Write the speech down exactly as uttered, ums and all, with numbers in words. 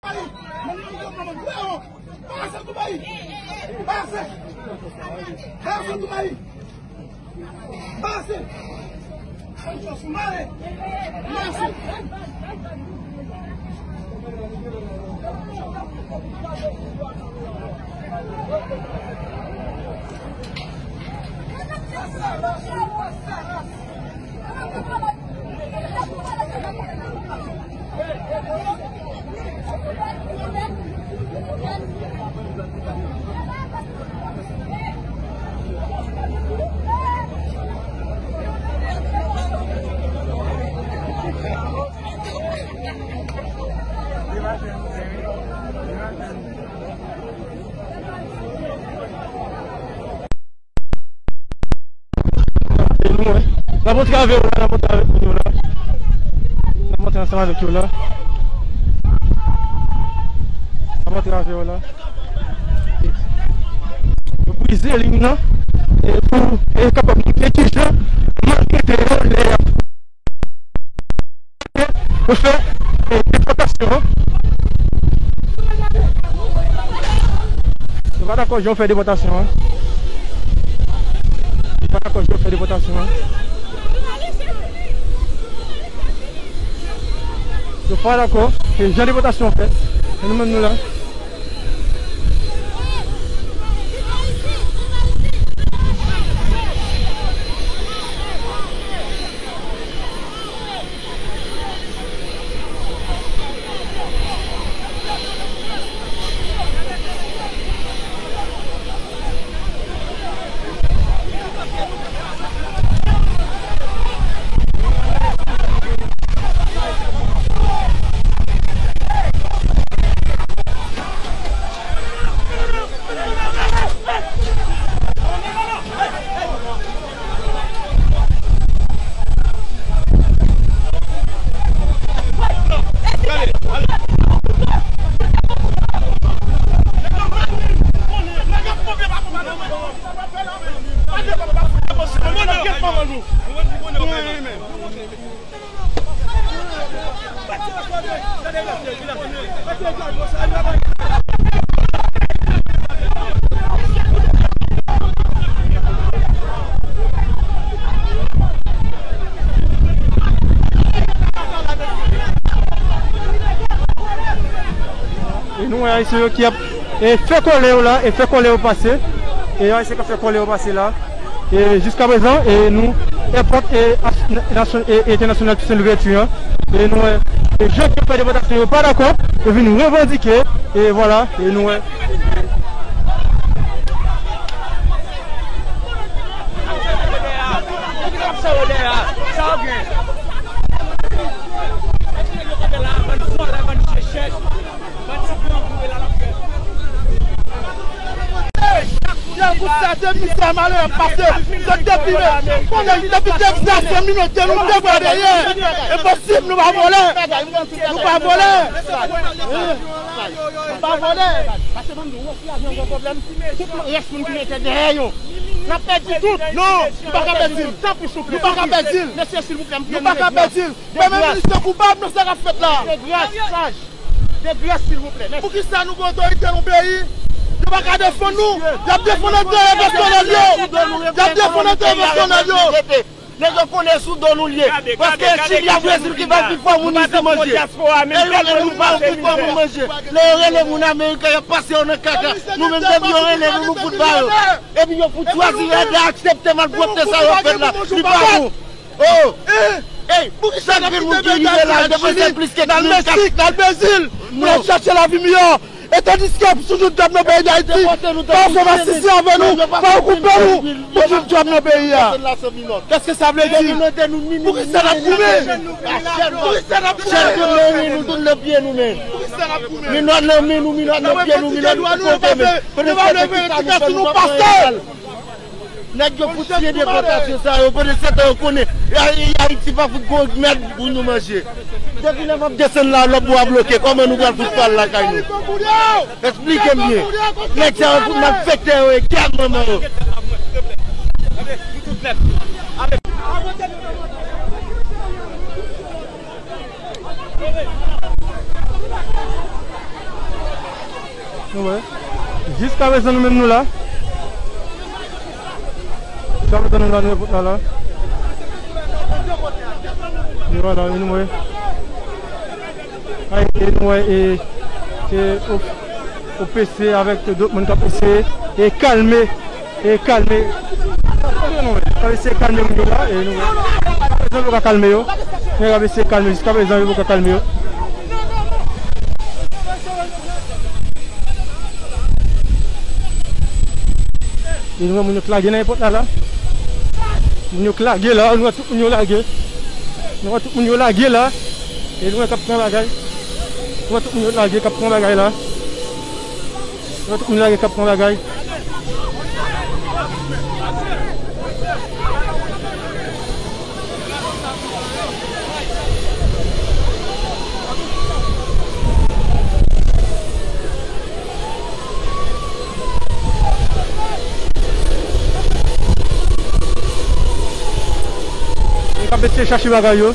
Pase tou peyi! Pase! Pase tou peyi! Pase! Santos, mare! Pase! N ap antre avè yo la, n ap antre avèk moun yo la. N ap antre ansanm avèk yo la. N ap antre avè yo la. Yo brize liy nan, e pou e kapab montre kijan maltrete yo lè y ap Yo fè, e, depòtasyon an. Nou pa dakò jan yo fè depòtasyon an. Nou pa dakò jan yo fè depòtasyon an. Yo pa dakò, e, jan depòtasyon an fèt. E nou menm nou la. E nou wè ayisyen yo ki ap, e, fè kòlè yo la, e fè kòlè yo pase. E ayisyen k ap fè kòlè yo pase la. E jiska prezan, e nou, èpòt, e, as-, nasyon, e, entènasyonal Toussaint Louverture an. E nou, e, e jan ke fè depòtasyon yo pa dakò, yo vin revandike, e vwala, e nou, e. Depi sa, depi sa, malè ap pase, se depi, konnen depi Texas, se minòte, nou te pran dèyè. Enposib, nou pa vòlè. Nou pa vòlè. Nou pa vòlè. Tout rès moun ki rete dèyè yo. N ap pèdi tout. Non, nou pa ka pèdi l. Nou pa ka pèdi l. Mesye, silvouplè, nou pa ka pèdi l. Premye minis yo koupab nan sa k ap fèt la. De gras, saj. De gras, silvouplè. Mèsi. Poukisa nou gen otorite nan peyi? Yo pa ka defann nou. Y ap defann enterè pèsonèl yo. Y ap defann enterè pèsonèl yo. Nèg yo konnen sou do nou l ye. Paske Chili ak Brezil ki bay pi fò moun isit manje. E yo menm nou pa pi fò moun manje. Lè yo rele moun Ameriken, y ap pase yo nan kaka. Nou menm depi yo rele nou, nou fout ba yo. Epi yo fout chwazi rete aksepte malpwòpte sa yo ap fèt la. Li pa bon. Oh! Ey, poukisa n ap kite peyi Dayiti, n al Chili, n al Meksik, n al Brezil, pou n al chache lavi miyò? E tandiske pou fout nou djòb nan peyi Dayiti, pa yo fè masisi avè nou, pa yo koupe nou, pou fout djòb nan peyi a. Kèske sa vle di? Poukisa n ap goumen? Poukisa n ap goumen? Chèf nou, nou tout nan pye nou menm. Poukisa n ap goumen? Minòt nan men nou, minòt nan pye nou, minòt nan tout kote menm. Kote se ki sa nou fè, nou pa pran egal. Nèg yo fout siyen depòtasyon sa yo, pandan se tan yo konnen, e, e, Ayiti pa fout gon mèd pou nou manje. Depi lè m ap desann la, lòt bò a bloke, kòman nou pral fout pral lakay nou? Esplike m byen. Nèg sa yo fout malfektè yo ye, gad manman yo. Nou wè. Jiskaprezan nou menm nou la. Jiskaprezan nou la, nou epòt la la. E vwala, e nou wè. Ay, e nou wè, e, e, O P C avèk Dortmund k ap eseye e kalme, e kalme. K ap eseye kalme moun yo la, e nou wè. Jiskaprezan yo poko ka kalme yo. Nèg ap eseye kalme, jiskaprezan yo poko ka kalme yo. E nou wè moun yo k lage nan epòt la la. Moun yo k lage la, nou wè tout moun yo lage. Nou wè tout moun yo lage la. E nou wè k ap pran bagay. Nou wè tout moun yo lage k ap pran bagay la. Nou wè tout moun lage k ap pran bagay. Yo k ap eseye chache bagay yo.